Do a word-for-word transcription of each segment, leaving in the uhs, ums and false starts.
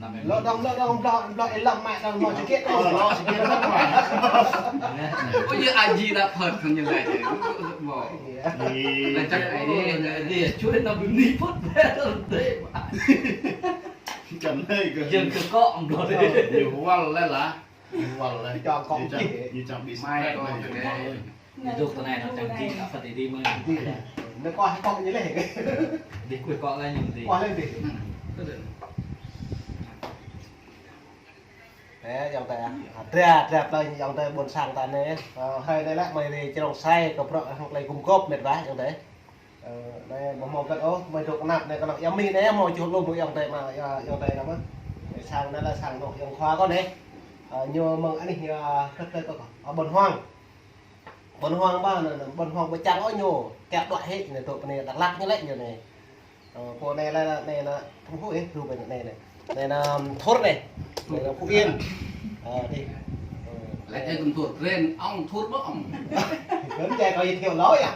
Lŏ dong, lŏ dong, blŏ, blŏ ih lăm mă dong, mă čơkĕ dong. Ơ, lŏ čơkĕ dong. Ơ, yơh, A Di Đà Phật ñu laĭ. Ih. Laĭ čăk ai, laĭ čăk ai, čuai nao bơni Phật. Čang anai kơ. Jing kơ kŏ, blŏ. Ơ, ñu wăl laih lah. Ñu wăl laih. Čang kŏ. Ñu čang, ñu čang bơni mai kơ. Ñu dŏ tơ anai, ñu čang jing kơ Phật Di mơ̆n. Di lah. Ñu kŏ, kŏ ñu laih. Di kuih kŏ laih ñu di. Kŏ laih di. Hmm. Ơ, ayŏng adơi ah. Dra, dra plơi ayŏng adơi ƀôn sang ta anai. Ơ, hrơi anai lĕ mơi rai čơrông sai kơ bruă hăng tơlơi gum gôp mĕt wa ayŏng adơi. Ơ, anai ƀu hmâo hơget ôh, mơi dŏ kơnăp anai kơnơ̆ng ayŏng Mi anai hmâo čuh lu mơ̆ng ayŏng adơi mă, ayŏng adơi anŭn mơ̆n. Anai sang anai lĕ sang anŏ ayŏng khua kâo anai. Ơ, ñu mơ̆ng anih, ơ, hơget tơlơi kâo, ơ, ƀôn Hoang. Ƀôn Hoang ƀă anŭn, ƀôn Hoang ƀu čang ôh ñu, kiăng đuaĭ hĭ anai dŏ pơ anai Dak Lak ñu lĕ ñu anai. Ơ, pô anai lĕ, anai anŭn, Phú Yên, Phú Yên anai, anai. Anai anŭn Thur anai. Anai anŭn Phú Yên. Ơ, đi. Ơ. Laĭ ai kơ Thur, kren, ŏng Thur ƀơ̆ ŏng. Kren čai kâo giới thiệu lố yơh.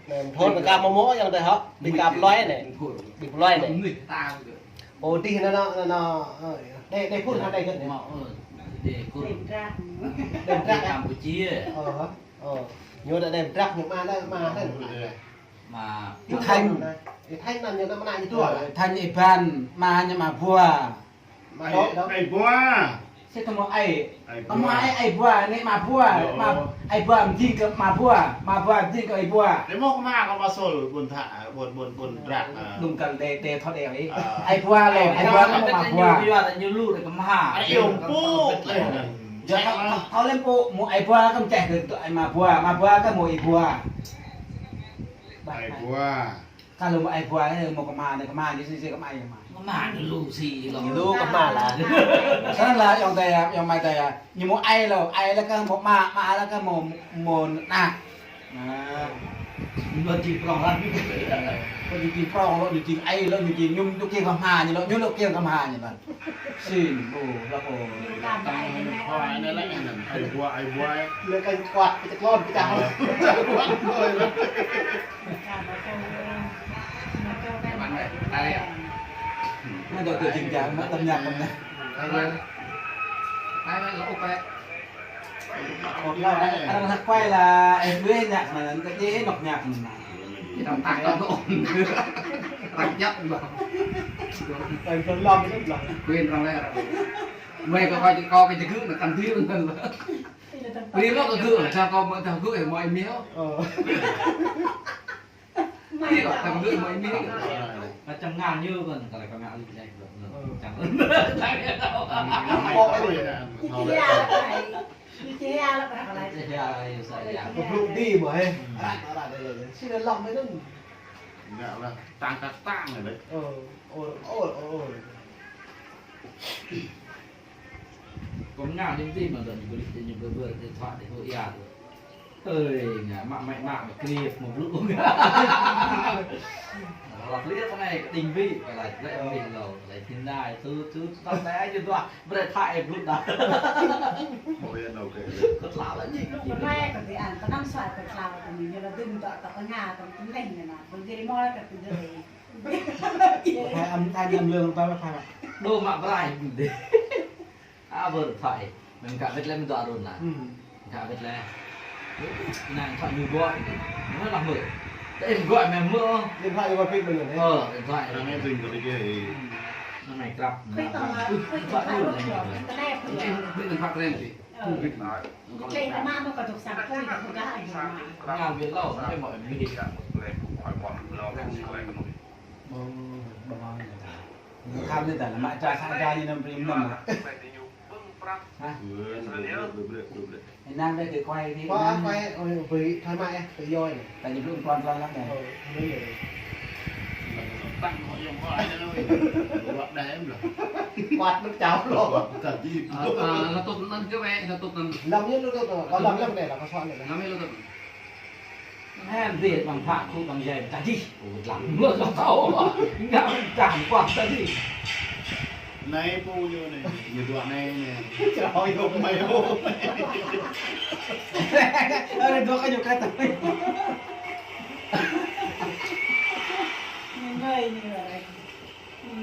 Anai Thur anai ka mơ̆ mơ̆ ayŏng adơi hŏ. Đi ka plơi anai. Thur. Đi plơi anai. Mnuih ta. Ơ, đi anŭn, anŭn, anŭn, ơ, đi, đi Phur hă đi kơ anai. Mă, ơ, đi Phur. Đi Prah. Đi Prah. Đi Campuchia. Ơ, ơ. Ñu đa đi Prah, ñu mă đa, mă đa. Mă Ih Thanh. Ih Thanh anŭn ñu anŭn mơnă ñu tuă. Ơ, Thanh Ih Ban, mă ñu mă Bua. Mă ai, ai Bua. Sĭt tơmơ̆ ai. Ai Bua. Tơmơ̆ ai, ai Bua, anai mă Bua. Ơ. Mă ai Bua, mơjing kơ mă Bua. Mă Bua, mơjing kơ ai Bua. Tơmơ̆ kơ mă kơ mă Sol, ƀôn Thă, ƀôn, ƀôn, ƀôn Prah, ơ. Đung kal đe, đe thŏ đe ai. Ơ. Ai Bua lĕ, ai Bua kơ mă Bua. Ñu lu đe kơ mă. Ai iâu pô. Jă thŏ, thŏ lĕ pô, mơ̆ ai Bua kơ mơčeh kơ ai mă Bua, mă Bua kơ mơ̆ ai Bua. Ai Bua. Kơ lu mơ̆ ai Bua, mơ̆ kơ mă, kơ mă, ñu sĭ sĭ kơ mă ai mă. Kơ mă ñu lu sĭ lu. Ñu lu kơ mă lah. Săn lah, ayŏng adơi ah, ayŏng amai adơi ah. Ñu mơ̆ ai lu, ai lĕ kơ mơ̆ mă, mă lĕ kơ mơ̆, mơ̆ ană. Anai. Ñu či prŏng lah. Ñu či prŏng lu, ñu či ai lu, ñu či ñu, ñu kiăng kơ mă ñu lu, ñu lu kiăng kơ mă ñu lu. Sĭ, ƀu, lăp ôh. Ai Bua, ai Bua. Lĕ kơ kuat, kơ čơklon, kơ čah. Anai dŏ tơ jing jang, mă tơm ñăk mơ̆n. Ai, ai, lăp ôh. Arăng hăk kuai lah, ih ƀuh ñăk mơ̆n, kơ djơ̆ nŏk ñăk mơ̆n. Arăng tăk tăk tŏ. Arăng ñăk ƀă. Arăng tơlŏm ƀă. Quên arăng lĕ. Mơi kơ kâo, kâo kơ čơgư̆ anŭn kăn dui anŭn. Ri lŏ kơ gư̆, čang kâo mă tah gư̆, mơi mih. Ơ. Ri lŏ kơ gư̆, mơi mih. Kơ čang ngă ñu kơ, kơ kơ ngă lu jai. Ơ. Čang. Ih či ya, ih či ya lăp ră kơ laĭ. Ih či ya, ih sa ya. Kơ blŭ đi mơ̆, hă? Hmm. Ră, ră, ră, ră. Sĭ lăm mơi anŭn. Ngă lah, tang kơ tang lĕ. Ơ, ơ, ơ, ơ. Kơ ngă jing ti mă dŏ ñu bơli, ñu bơ-, bơ-, điện thoại, điện thoại ya. Ơi, ngă mă mă mă mă kriê mă blŭ. Lăp liăt anai kơ đing ƀĭ, kơ laĭ lĕ ƀĭ lu, laĭ tin đai, tu, tu, tu, tơl anai ñu tuă, brơi thai blŭ đa. Ôi, anŭn kơ. Kơ tlao lĕ ñu. Kơ mơi kơ ti an, kơ năm suai kơ tlao kơ ñu, ñu lăp đing dŏ, dŏ kơ ngă, dŏ kơ lĕng ñu anŭn. Kơ diri mơ̆ kơ ti diri. Thai âm, thai âm lương, thai, thai. Đô mă brai. A, ƀơ̆ thai. Mơ̆ng kă wĕt lĕ mơ̆ng dŏ arun lah. Hmm. Kă wĕt lĕ. Nang thai ñu gŏ. Mơ̆ lah mơ̆. Tơ em gŏ mơ̆ mơ̆. Điện thoại của Philip mình rồi đấy. Ơ, điện thoại. Anai ding kơ lĕ. Anai krăp. Khui tong, khui tong, khui tong, internet. Điện thoại keren sih. Ơ. Điện thoại. Khui tong mă mơ̆ kơ dŏ sang khui, khui gah ai mă. Ngă wĕt lu, mơi mơi mơi. Ơ, ƀơ̆ng. Khăm anai ta, mă ča sa ča ñu năm prim năm. Hă? Ih năng đe kơ kuai đi. Kuai, kuai, ơi, ƀĭ, thoải mái, ƀĭ yoi. Ta ñu blŭ pơlăn pơlăn lăp đe. Ơ, ƀĭ yoi. Tăng họ dùng họ ai đó. Lăp đe em lăp. Kuat lăp čao lăp. Kuat lăp čao. Ơ, ơ, lăp tŭk anŭn kơ wĕ, lăp tŭk anŭn. Lăp ñu lăp tŭk, kơ lăp lăp đe, lăp kơ soal đe. Lăp ñu lăp tŭk. Hă, dih ƀăng phă khŭ ƀăng yai ta dih. Ơ, lăng mơ̆ kơ thâo. Ngă čang kuah ta dih. Anai pô ñu anai, ñu dua anai anai. Črâo yôm mơi ôh. Anai dua kơ ñu kơ ta. Ñu ngơi ñu anai.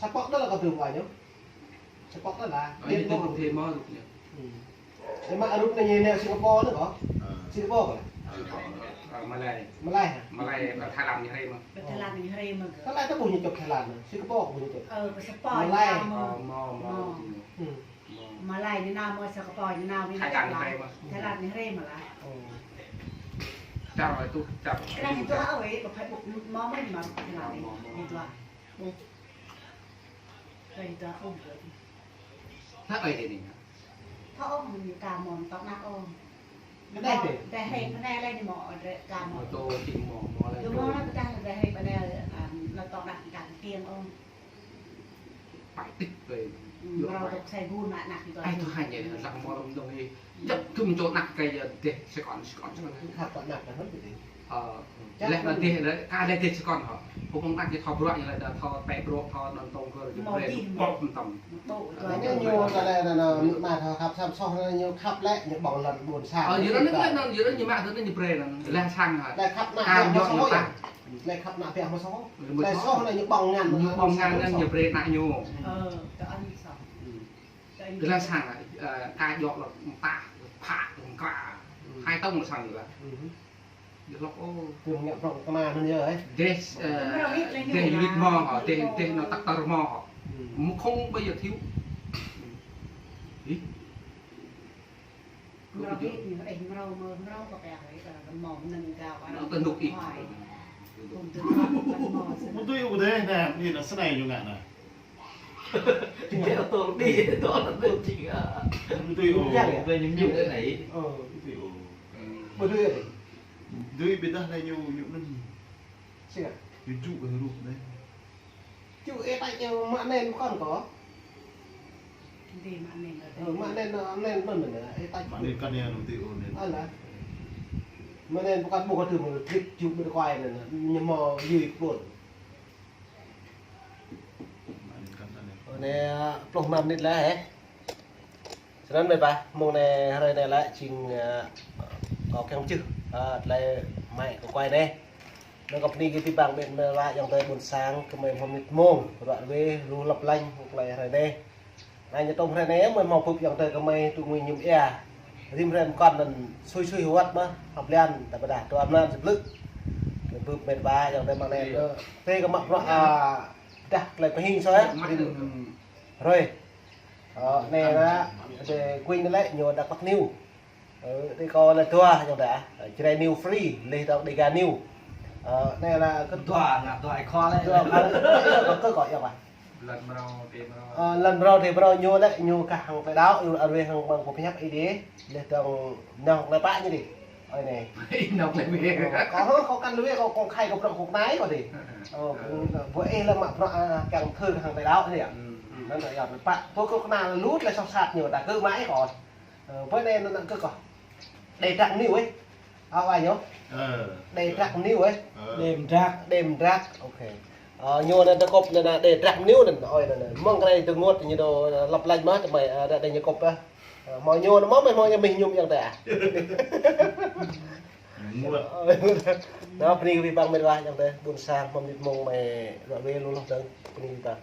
Sa pŏk đó là có từ của anh không? Sa pŏk đó là Ơ, điện điện thoại. Thế mà rút nhỉ? Ừ. Em mà rút này nhìn nè Singapore nữa có? Ờ. Singapore có? Ờ, Malay. Malay hả? Malay, ở Thái Lan ñu hrơi mơ̆n. Thái Lan ñu hrơi mơ̆n. Thái Lan ta ƀu ñu čŏk Thái Lan, Singapore ƀu ñu čŏk. Ờ, Singapore Malay. Ñu mơ̆n. Ờ, mơ̆n, mơ̆n. Mơ̆n. Ừ. Mơ̆n. Malay ñu nao mơ̆n, Singapore ñu nao, Thái Lan ñu hrơi mơ̆n. Thái Lan ñu hrơi mơ̆n lah. Ơ. Čar itu, čar. Kơ anai ñu tuai ơi, ƀu phải ƀu mơ̆n mơ̆n ñu mă Thái Lan anai. Mơ̆n, mơ̆n. Ñu tuai. Kơ ñu tuai ôm kơ. Thơ ơi thế này. Thơ ôm ñu ka mơ̆n tŏ năk ôm. Kơ anai thế. Tơ hĕ kơ anai lĕ ñu mơ̆n, ôh, drĕ ka mơ̆n. Mơ̆n tô tim mơ̆n, mơ̆n lĕ. Ñu tô. Mơ̆n lĕ kơ anai lĕ hĕ kơ anai, à, lĕ tŏ năk ka kiăng ôm. Pai tĭt tui. Ừ, yua rau pai. Tŏk sai gun mă năk tui. Ai tui hai ñe lăng mơ̆n lăm dong hi. Jăp tum čô năk kơ yua dêh sekon, sekon, sekon. Khăp tŏ năk kơ hơ̆n tui. Ơ, lĕ anŭn dêh, lĕ, ka lĕ dêh sekon hŏ. Pơmơ̆ng năk ñu thâo bruă ñu lĕ đa thâo pe bruă, thâo anŭn tong kơ ñu brơi, pŏk mơ̆n tăm. Ñu ñu ta lĕ anŭn, anŭn, mă thâo khăp sam soh anŭn ñu khăp lĕ, ñu ƀơ̆ng lŏn ƀôn sang. Ơ, yua anŭn lĕ, anŭn, yua anŭn ñu mă anŭn ñu brơi anŭn. Lĕ sang hŏ. Lĕ khăp năk. Ka yua ñu ta. Lĕ khăp năk biă mă soh. Lĕ soh anŭn ñu ƀơ̆ng ngăn. Ñu ƀơ̆ng ngăn, ngăn ñu brơi năk ñu. Ơ, tơ anŭn soh. Lĕ sang, ơ, ka yua lŏn ta, phă, kra. Hai tong sang lĕ. Dih lŏk, ơ. Kơ ngă prŏng kơna anŭn yơh, ơ. Dêh, ơ, dêh yuit mơ̆n hŏ, dêh, dêh anŭn tăk tơr mơ̆n hŏ. Mơ̆ không bao giờ thiếu. Ih. Mrâo hĭ ñu, ih mrâo mơ̆ mrâo kơ pĕ hĭ, kơ mâo nơ̆ng gao. Nó kơ nŭk ih. Hông tŭ kơ mâo sơnai. Mŭt tui ôh dêh, nă, anai nă sơnai ñu ngă nă. Dia tol đi, tol đi chính à. Mŭt tui ôh. Yang ya? Về nhung nhung thế này. Ơ, mŭt tui ôh. Mŭt tui ôh. Tui ƀiădah lĕ ñu, ñu nŭn. Sing à? Ñu jŭ kơ hrup dêh. Ču ê tač ê mă anai pơkŏn kơ. Dê mă anai. Ơ, mă anai, anai, anai, anai, ê tač. Mă anai kăn ya, anŭn tui ôh anai. Alah. Mă anai pơkŏn ƀu kơ tơm, klip ču ƀu kơ ai anai, ñu mâo yui pơkŏn. Mă anai kăn anai. Anai, pluh năm mơnit laih, ê. Snăn mĕt wa, mông anai hrơi anai lĕ jing, ơ, kâo kiăng čih, ơ, tơlơi mă kơ kuai anai. Anŭn kâo bơni kơ abih bang mĕt wa ayŏng adơi ƀuôn sang, gơmơi hmâo mơnit mông, ruă ruê, lu lăp lanh, hŏk tơlơi hrơi anai. Anai ñu tŏm hrơi anai, mơi hmâo bưp ayŏng adơi gơmơi tŭ ngui mơñum ia. Rĭm hrơi pơkŏn anŭn sui sui hơwăt mơ̆n, hŏk blan, ta pơdah, dua mlan sa blư̆. Bưp mĕt wa ayŏng adơi mơ̆ng anai, ơ, tê kơ mă bruă, a, dah tơlơi pơhing soi, rĭm hrơi. Ơ, anai lĕ, tê kuing lĕ ñu Dak Lak News. Ơ, tê kâo lĕ dua ayŏng adơi. Ơ, Jrai News Free, leh dong Dega News. Ơ, anai lĕ kơ dua, ngă dua ai kho lĕ. Dua kho lĕ, kơ kâo, kơ kâo, yơh, wa. Lăn mrâo, tê mrâo. Ơ, lăn mrâo, tê mrâo, ñu lĕ, ñu kah hăng tơlơi đaŏ, ñu arăng hăng ƀăng pơhiăp Ơi Adai. Leh dong nŏng lĕ pă ñu dih. Ơi anai. Nŏng lĕ mĕt. Ơ, kâo hơ, kâo kăn lui, kâo, kâo khai kơ bruă kâo anai kâo dih. Ơ, ƀu, ƀu ih lĕ mă bruă, a, kiăng thâo hăng tơlơi đaŏ dih yơh. Anŭn yơh, pă, pô kâo kơnăl lu tơlơi soh sat ñu, đa kơ mă ih kâo. Ơ, pơ anai anŭn kơ kâo. Đê Trăng News ê. Ao ai ñu? Ơ. Đê Trăng News ê. Ơ. Đêm Trăng. Đêm Trăng, ok. Ơ, ñu anŭn tơ kŏp anŭn, anŭn Đê Trăng News anŭn, ơi anŭn, anŭn. Mơ̆ng kơ anai tơngot ñu dŏ, ơ, lăp lanh mơ̆n, tơmơi, ơ, ră anai ñu kŏp, ơ. Ơ, mâo ñu anŭn mơ̆n, mơ̆ mâo ñu mih ñum ayŏng adơi ah. Ñu mŭt. Anŭn, bơni kơ abih bang mĕt wa ayŏng adơi, ƀuôn sang, mơ̆ng mơnit mông mơi ruă ruê lu hloh dơ̆ng, bơni kơ abih bang.